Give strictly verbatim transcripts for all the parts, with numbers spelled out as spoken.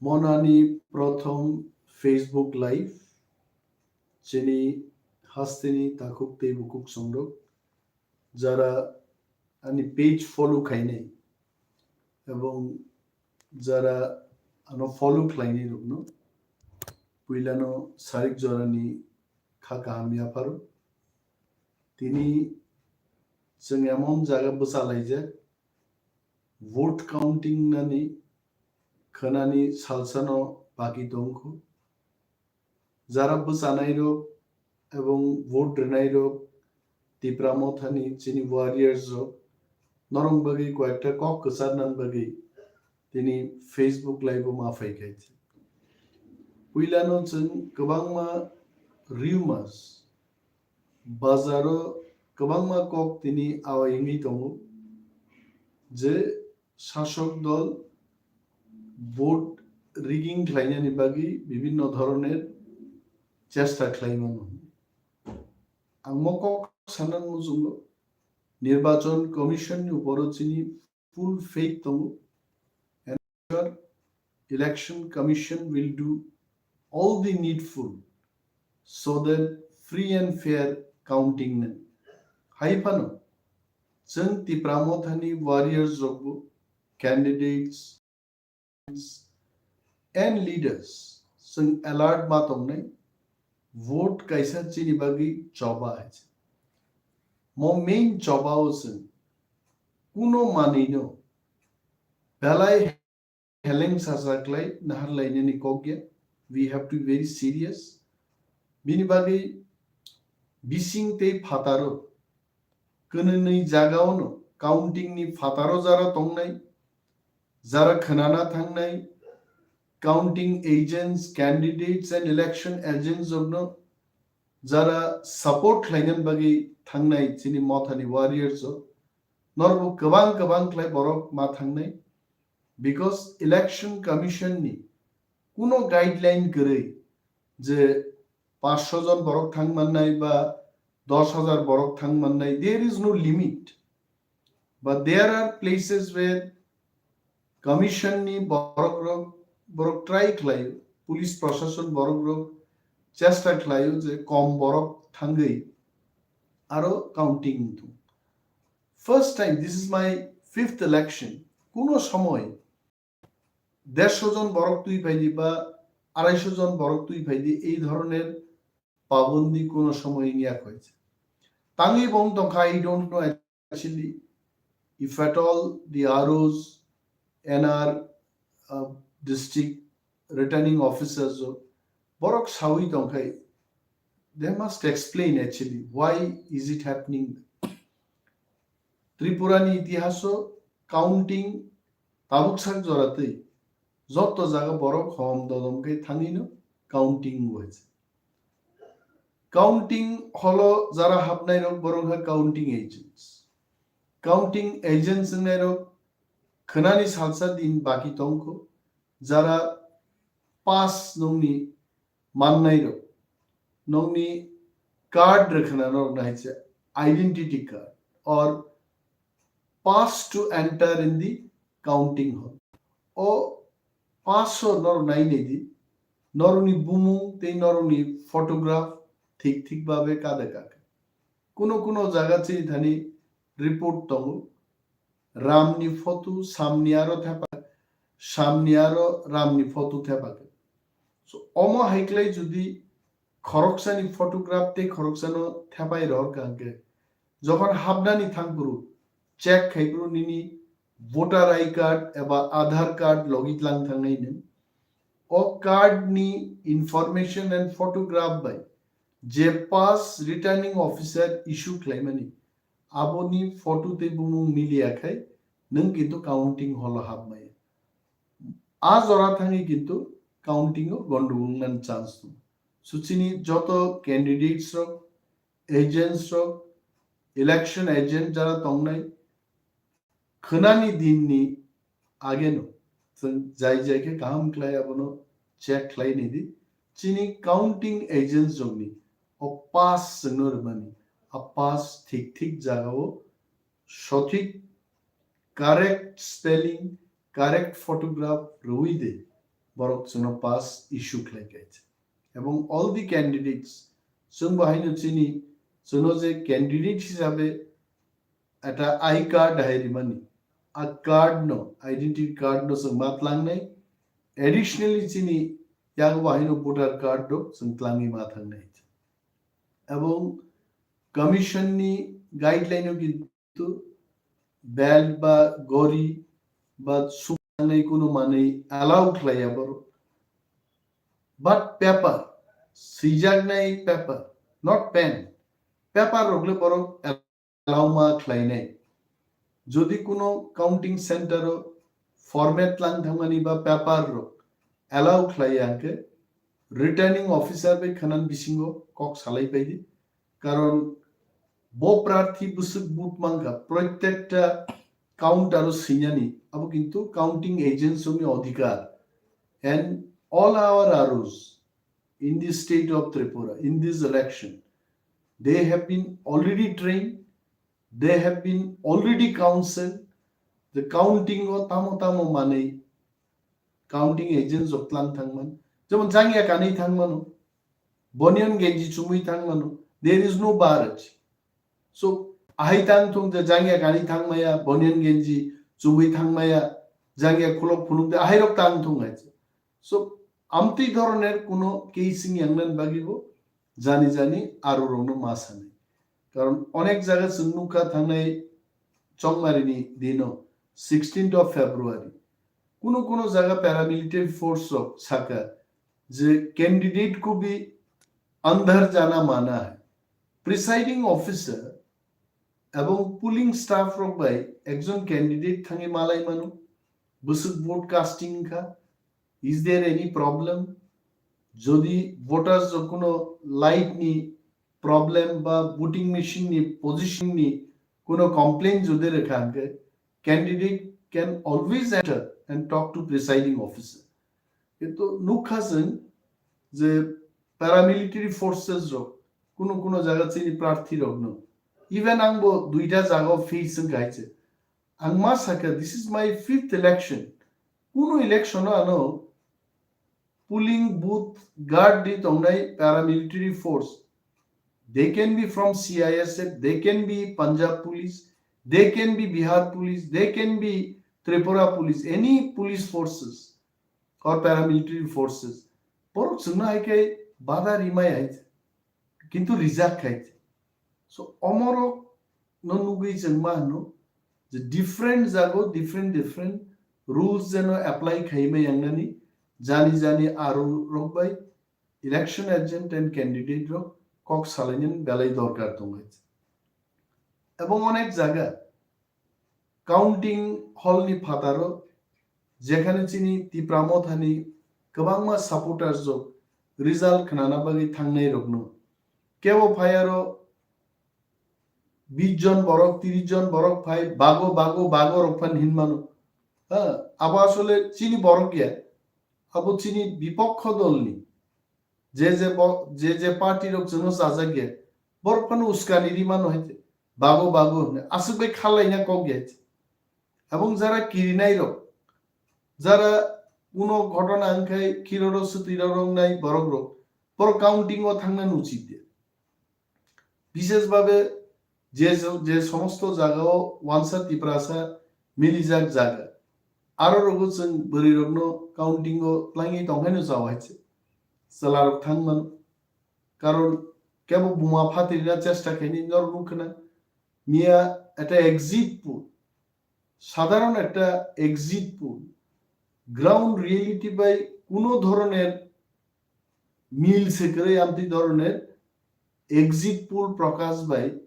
Monani prothom Facebook Live, chini hasteni takhuk tei bukhuk songrok, jara ani page follow khainai ebong jara ano follow khlainai rokno puilano sarik jorani kha kaham yapharo. Tini chwng emon jaga bwchalaijak, vote counting nani khwnani salsano baki tongkho. Jara bwchanairok ebong vote rwnairok, Tipra Mothani chini warriors rok, norok bagwi koyekta kok kwcharnani bagwi tini Facebook Live o ma phai khaijak. Puilano chwng kwbangma rumors, bazaro kwbangma kok tini awai wngwi tongo je sasok dol vote rigging khlainani bagwi bibinno dhoroner chesta khlai mano. Ang mo kok sanan muchungo, Nirbachon Commission ni uporo chini full faith tongo. And election commission will do all the needful so that free and fair counting nang. Hai phano, chwng Tipra Mothani warriors rokbo, candidates and leaders, chwng alert ma tongnai, vote kaisa chini bagwi choba hai se. Mo main choba o chwng kuno manwino belai heleng sacha klai nahar lainani kok ya. We have to be very serious. Bini bagwi bising tei phataro kwnwi jagao no counting ni phataro jara tongnai, jara khwnana thangnai, counting agents, candidates and election agents rokno jara support khlainani bagwi thangnai chini Mothani warriors rok, norbo kwbang kwbang khlai borok ma thangnai, because election commission ni kuno guideline kwrwi je panchsho jon borok thang mannai ba dos hajar borok thang mannai, there is no limit. But there are places where commission ni borok rok, borok try khlaio, police proshashon borok rok chesta khlaio je kom borok thangwi aro counting wngthung. First time, this is my fifth election, kuno somoy dersho jon borok twi phaidi ba araisho jon borok twi phaidi, ei dhoroner pabondi kuno somoy wngya koi. Tangwi bong tongkha, I don't know actually if at all the R Os, N R, uh, district returning officers o borok sawi tongkhai, they must explain actually why is it happening. Tripura ni itihaso counting tabuk sak jora twi joto jaga borok hom dodom khe thangwino counting wngwi se. Counting holo jara hapnai rok borok ha counting agents. Counting agents wngnai rok khwnani salsa din baki tongkho, jara pass nongni mannai rok, nongni card rwkhwna norok nahai se, identity card or pass to enter in the counting hall. O pass o norok nainai di, norokni bumung tei norokni photograph thik thik babe kada kaka. Kuno kuno jaga chini thani report tongo, Ramni photo, Samni aro thepa, Samni aro Ramni photo thepa. So, omo hai klai jodi khoroksani photograph tei khoroksano thepai rohor ka hwnkhe, jokhon habnani thangphuru, check khaiphuru nini voter I card eba Aadhaar card logi tlang thangnai nwng. O card ni information and photograph bai je pass returning officer issue khlaimani, aboni photo tei bumung miliya khai nwng kintu counting hall o habmaya. A jora thangwi kintu counting o gondogol wngnani chance tongo. So chini joto candidates rok, agents rok, election agent jara tongnai, khwnani dinni ageno chwng jai jai khe kaham khlai abono check khlai nidi. Chini counting agents rokni o pass chwngno rwmani, a pass thik thik jagao sothik, correct spelling, correct photograph rwui de borok chwngno pass issue khlai kha. Ebong all the candidates, chwng bo haino chini, chwngno je candidate hisabe ekta I card hai rimani, a card no, identity card no chwng ma tlangnai, additionally chini yago bo haino voter card do chwng tlangwi ma thangnai. Ebong commission ni guideline o kintu belt ba gori ba sukanai kuno manwi allow khlaiya borok. But paper, swijaknai paper, not pen, paper rok le borok allow ma khlainai. Jodi kuno counting center o format lang thangmani ba paper rok allow khlaiya hwnkhe, returning officer bai khwnan bisingo kok salai paidi. Karon bo prarthi bwswk vote mankha, protekta counter o swinani, abo kintu counting agents ni odhikar. And all our R Os in the state of Tripura, in this election, they have been already trained, they have been already counseled, the counting o tamo tamo manwi counting agents rok tlang thangman. Jemon jangya kanwi thangmano, bonion genji chumui thangmano, there is no barrage. So, ahai tang thung je jangya kanwi thangmaya, bonion genji chumui thangmaya, jangya khulok phunuk de, ahai rok tang thung hai. So, amtwi dhoroner kuno case wng yangnan bagwi bo jani jani aro rokno ma sanai. Karon onek jaga chwng nukha thangnai chongmarini dino, sixteenth of February. Kuno kuno jaga paramilitary force rok saka je candidate ko bhi andhar jana mana hai. Presiding officer ebong polling staff rok bai ekjon candidate thangwi malai mano, bwswk vote casting kha, is there any problem? Jodi voters rok kuno light ni problem ba voting machine ni position ni kuno complaint jodi rekha hwnkhe, candidate can always enter and talk to presiding officer. Kintu nukha chwng je paramilitary forces rok kuno kuno jaga chini prarthi rokno, even ang bo duita jaga o face wngkha hai se. Ang ma sakha, this is my fifth election. Kuno election o ano polling booth guard di tongnai paramilitary force. They can be from C I S F, they can be Punjab police, they can be Bihar police, they can be Tripura police, any police forces or paramilitary forces. Borok chwngno hai khe bada rimai hai, kintu rijak khai. So omorok no nugwi chwng ma hwno je different jago different different rules jeno apply khaima yangnani, jani jani aro rok bai election agent and candidate rok kok salainani belai dorkar tongo. Ebong onek jaga counting hall ni phataro, jekhane chini Tipra Mothani kwbangma supporters rok result khnana bagwi thangnai rokno, kebo phai aro bish jon borok, trish jon borok phai, bago, bago, bago rok phan hinmano. Ha, abo asole chini borok ya, abo chini bipokho dolni. Je je bo-, je je party rok chwngno chajak ya, borok phano uskani rimano hai te. Bago, bago hwnwi aswk bai khalaina kok ya. Abong jara kirinai rok, jara kuno ghotona wngkhai khiroro swtwiroro wngnai borok rok, borok counting o thangna nuchit ya. Bishesh bhabe je, je somosto jagao wansa Tiprasa milijak jaga, aro rogo chwng bwrwi rokno counting o twlangwi tongkhaino chao hai se. Chwla rok thang mano. Karon kebo buma phatirina chesta khaini norok nukkhwna. Miya eta exit poll, sadharon ekta exit poll, ground reality bai kuno dhoroner mil se kwrwi amtwi dhoroner exit poll Prakash bai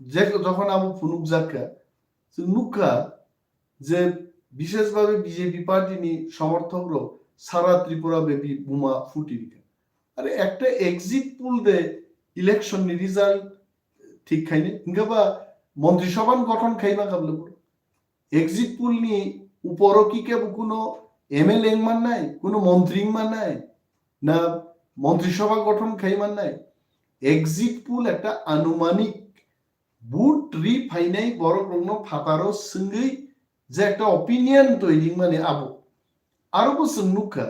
je jokhon abo phunukjak kha, chwng nukha je bishesh bhabe B J P party ni somorthok rok sara Tripura bepi buma phuti rikha. Are ekta exit poll de election ni result thik khaini, hingke ba Montri Sabha ni gothon khaima kable boro. Exit poll ni uporo ki kebo kuno M L A wng mannai, kuno montri wng mannai, na Montri Sabha gothon khai mannai. Exit poll ekta anumanik vote ri phainai borok rokno phataro swngwi je ekta opinion toiri wngmani abo. Aro bo chwng nukha,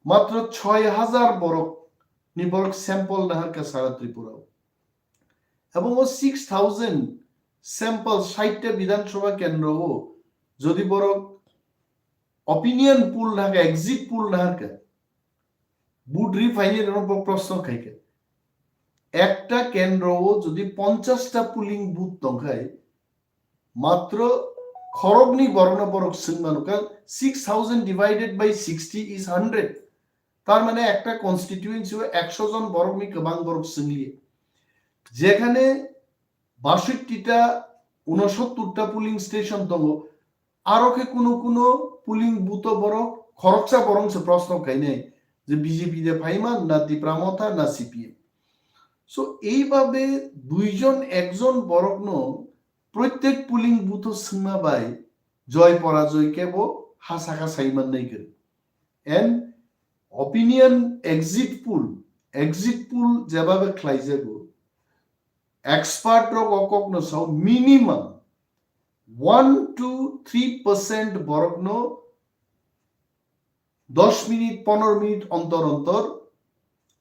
matro choi hazar borok ni borok sample naharkha sara Tripura o. Ebong o six thousand sample sait ta Bidhan Sabha kendro o jodi borok opinion poll naharkha, exit poll naharkha, vote ri phaini rok bo proshno khaikha. Ekta kendro o jodi ponchash ta polling booth tongkhai, matro khoroknwi borokno borok swng mano, ka six thousand divided by sixty is hundred. Tar mane ekta constituency o ekshon jon borokni kwbang borok swngli. Jekhane basotti ta, unosottor ta polling station tongo, aro khe kuno kuno polling booth o borok khoroksa borok se proshno khainai je B J P de phaiman na Tipra Motha na C P M. So, eibabe duijon ekjon borokno proitek polling booth o swngma bai joy porajoy kebo ha saka saiman nai kwrwi. And opinion exit poll, exit poll jebabe khlaijago, expert rok o kokno sao minimum one to three percent borokno dos minute, pondro minute ontor ontor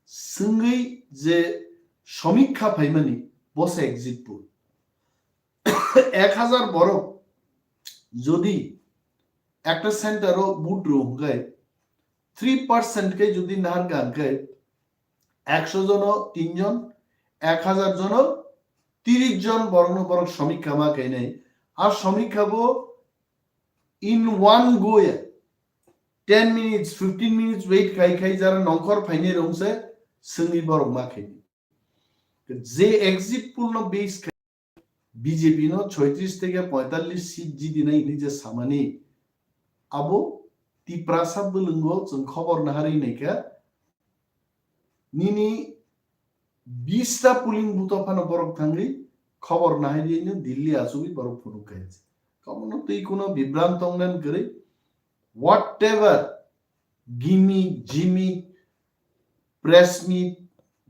swngwi je somikha phaimani, bo se exit poll. Ek hazar borok jodi ekta center o vote rw hwnkhe, three percent khe jodi naharkha hwnkhe, ekshon jono tinjon, ek hazar jono tiris jon borokno borok somikha ma khainai. A somikha bo in one go ya, ten minutes, fifteen minutes wait khai khai jara nongkhor phainai rok se swngwi borok ma khainai. Je exit poll no base khai B J P no choitris theke poitallis seat jidinai hwnwi je samani, abo Tiprasa bwlwngo chwng khobor naharwi naikha, nini bis ta polling booth o phano borok thangwi khobor naharwi no Delhi achugwi borok phunuk kha. Kamono twi kuno bibrant tongnan kwrwi, whatever gimmick, jimmick, press meet,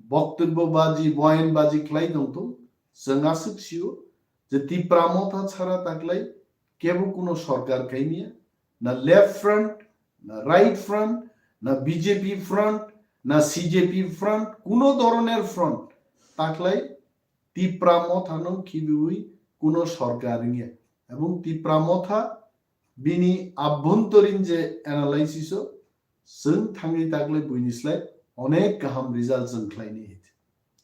boktobbo baji, boyan baji khlai tongthung, chwng aswk sio je Tipra Motha chhara taklai kebo kuno sorkar khaimya, na Left Front, na Right Front, na B J P Front, na C J P Front, kuno doroner front taklai Tipra Mothano khibiwi kuno sorkar wngya. Ebong Tipra Motha bini abhontorin je analysis o chwng thangwi taklai buini slai onek kaham result chwng khlaini.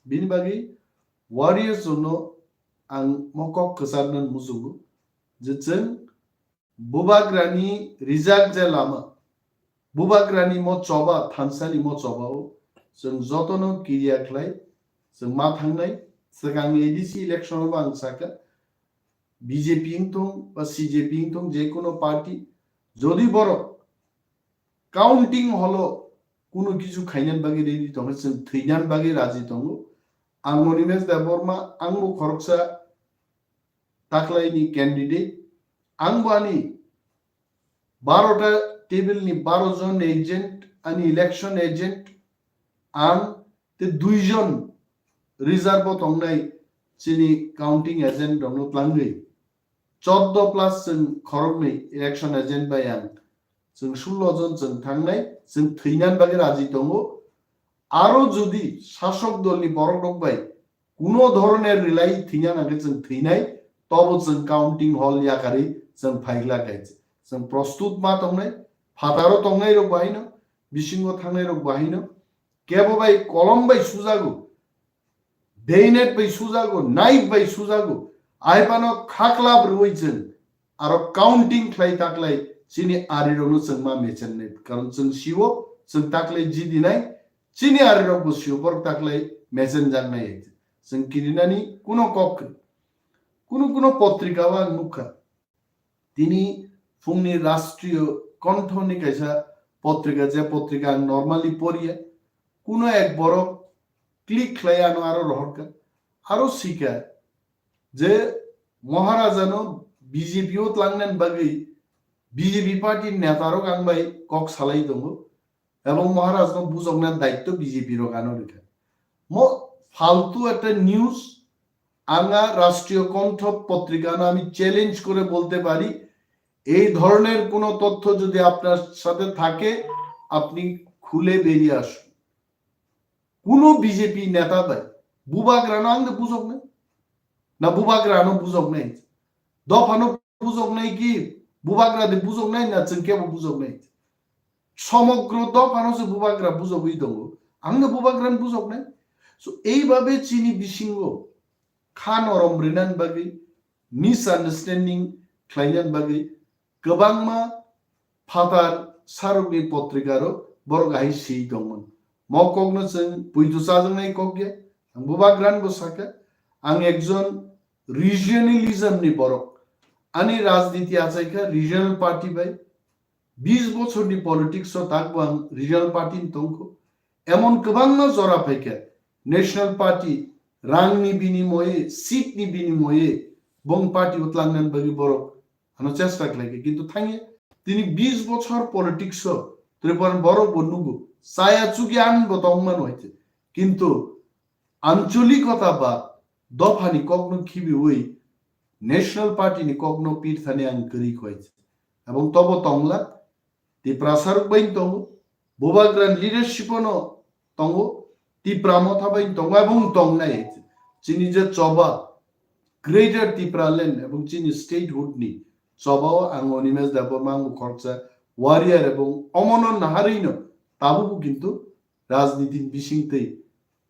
Bini bagwi warriors rokno ang mo kok kwcharna muchungo je chwng Bubagrani rijak je lama, Bubagrani mo choba, thansani mo choba o chwng jotono kiriya khlai chwng ma thangnai. Swkang A D C election o bo ang sakha, B J P wngthung ba C J P wngthung, je kono party, jodi borok counting hall o kunu kichu khainan bagwi ready tongo, chwng thwinan bagwi raji tongo. Ang Animesh Debbarma, ang bo khoroksa taklaini candidate, ang bo ani baro ta table ni baro jon agent, ani election agent, ang te dui jon reserve o tongnai chini counting agent rokno tlangwi, chordo plus chwng khoroknwi election agent bai ang, chwng sullo jon chwng thangnai, chwng thwinan bagwi raji tongo. Aro jodi sasok dolni borok rok bai kuno dhoroner rwlai thwina nangkhe chwng thwinai, tobo chwng counting hall yakarwi chwng phaikla kaichi. Chwng prostut ma tongnai, phataro tongnai rok bo haino, bisingo thangnai rok bo haino, kebo bai kolom bai sujago, bayonet bai sujago, knife bai sujago, aipano khaklap rwui chwng aro counting khlai taklai chini arirokno chwng ma mechennai. Karon chwng sio, chwng taklai jidinai, chini arirokbo sio, borok taklai mechenjaknai. Chwng kirinani kuno kok kwrwi. Kuno kuno potrika o ang nukha. Tini phungni Rashtriyo Kontho ni kaisa potrika, je potrika ang normally poriya. Kuno ek borok click khlai ano aro rohorkha. Aro sikha je Maharajano B J P o tlangnani bagwi B J P party netarok ang bai kok salai tongo. Ebong Maharajno bujokna daitto B J P rok ano rikha. Mo faltu ekta news, anga Rashtriyo Kontho potrikano ami challenge kore bolte pari, এই ধরনের কোনো তথ্য যদি আপনার সাথে থাকে, আপনি খুলে বেরিয়ে আসুন। কোনো বিজেপি নেতা ভাই, বুবাগ্রানো আংদে বুঝক নাই, না বুবাগ্রানো বুঝক নাই, দফানো বুঝক নাই, কি বুবাগ্রাদে বুঝক নাই, না চুনকেবো বুঝক নাই? সমগ্র দফানো সে বুবাগ্রা বুঝক ওই দো, আংদে বুবাগ্রানো বুঝক নাই? So এইভাবে চিনি বিসিঙ্গ খান অরম রিনান বাকি, মিসআন্ডারস্ট্যান্ডিং খ্লাইনান বাকি, kwbangma phatar sarokni potrikaro borok ahai swi tongmani. Mo kokno chwng puitu chajaknai kok ya, ang bubagrani bo sakha, ang ekjon regionalism ni borok. Ani rajniti achaikha regional party bai, bis bochorni politics o takbo ang regional party ni tongkho. Emon kwbangma jora phaikha, national party rangni binimoye, seat ni binimoye, bong party o tlangnani bagwi borok ano chesta khlaikha, kintu thangya tini bis bochor politics o Tripura borok bo nugo, chaya chugya ani bo tongmano hoite, kintu ancholikota ba dophani kokno khibiwi national party ni kokno pirthani ang kwrwi khoite, ebong tobo tongla. Tiprasa rok bai tongo, bubagrani leadership no tongo, Tipra motha bai tongo, ebong tongnai. Chini je choba, Greater Tipraland ebong chini statehood ni choba o ang Animesh Debbarma ang khoroksa warrior ebong omono naharwi no tabuk kintu rajniti ni bisingtwi,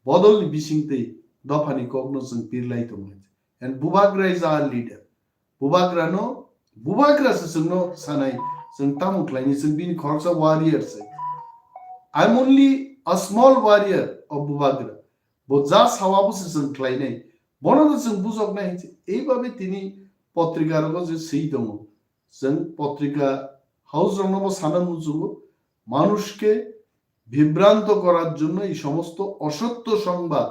bodol ni bisingtwi dophani kokno chwng pirlai tongo. And bubagra is our leader. Bubagrano, bubagra se chwngno sanai, chwng tamo khlaini, chwng bini khoroksa warrior se. I'm only a small warrior of bubagra. Bo ja sawa bo se chwng khlainai. Bono no chwng bujoknai hinse. Eibabe tini potrika rogo je swi tongo. Chwng potrika house rokno bo sana muchungo. মানুষকে বিভ্রান্ত করার জন্য এই সমস্ত অসত্য সংবাদ,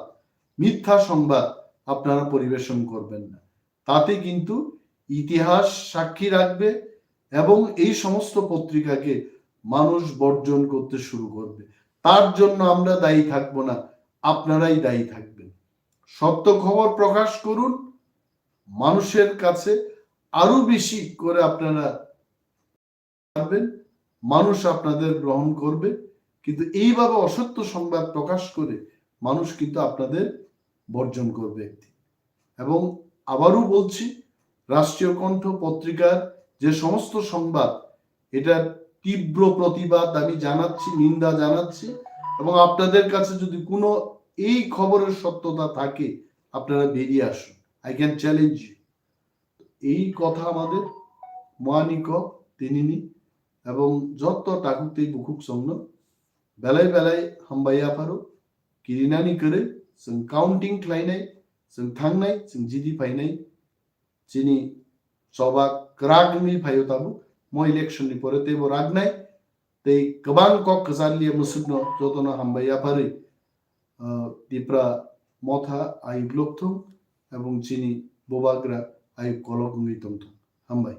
মিথ্যা সংবাদ আপনারা পরিবেশন করবেন না। তাতে কিন্তু ইতিহাস সাক্ষী রাখবে এবং এই সমস্ত পত্রিকাকে মানুষ বর্জন করতে শুরু করবে। তার জন্য আমরা দায়ী থাকব না, আপনারাই দায়ী থাকবেন। সত্য খবর প্রকাশ করুন, মানুষের কাছে আরো বেশি করে আপনারা পারবেন, মানুষ আপনাদের গ্রহণ করবে, কিন্তু এইভাবে অসত্য সংবাদ প্রকাশ করে মানুষ কিন্তু আপনাদের বর্জন করবে একদিন। এবং আবারও বলছি, রাষ্ট্রীয় কণ্ঠ পত্রিকার যে সমস্ত সংবাদ, এটার তীব্র প্রতিবাদ আমি জানাচ্ছি, নিন্দা জানাচ্ছি। এবং আপনাদের কাছে যদি কোনো এই খবরের সত্যতা থাকে, আপনারা বেরিয়ে আসুন। I can challenge you. এই কথা আমাদের moani kok tinini ebong joto takhuk tei bukhuk songno belai belai hambai yapharo kirinani kwrwi chwng counting khlainai, chwng thangnai, chwng jidi phainai, chini choba kwrak wngwi phaio tabuk mo election ni pore teibo raknai. Tei kwbang kok kwcharliya mwswkno jotono hambai yapharwi, ah, Tipra motha ayuk lokthung ebong chini bubagra ayuk kolok wngwi tongthung. Hambai.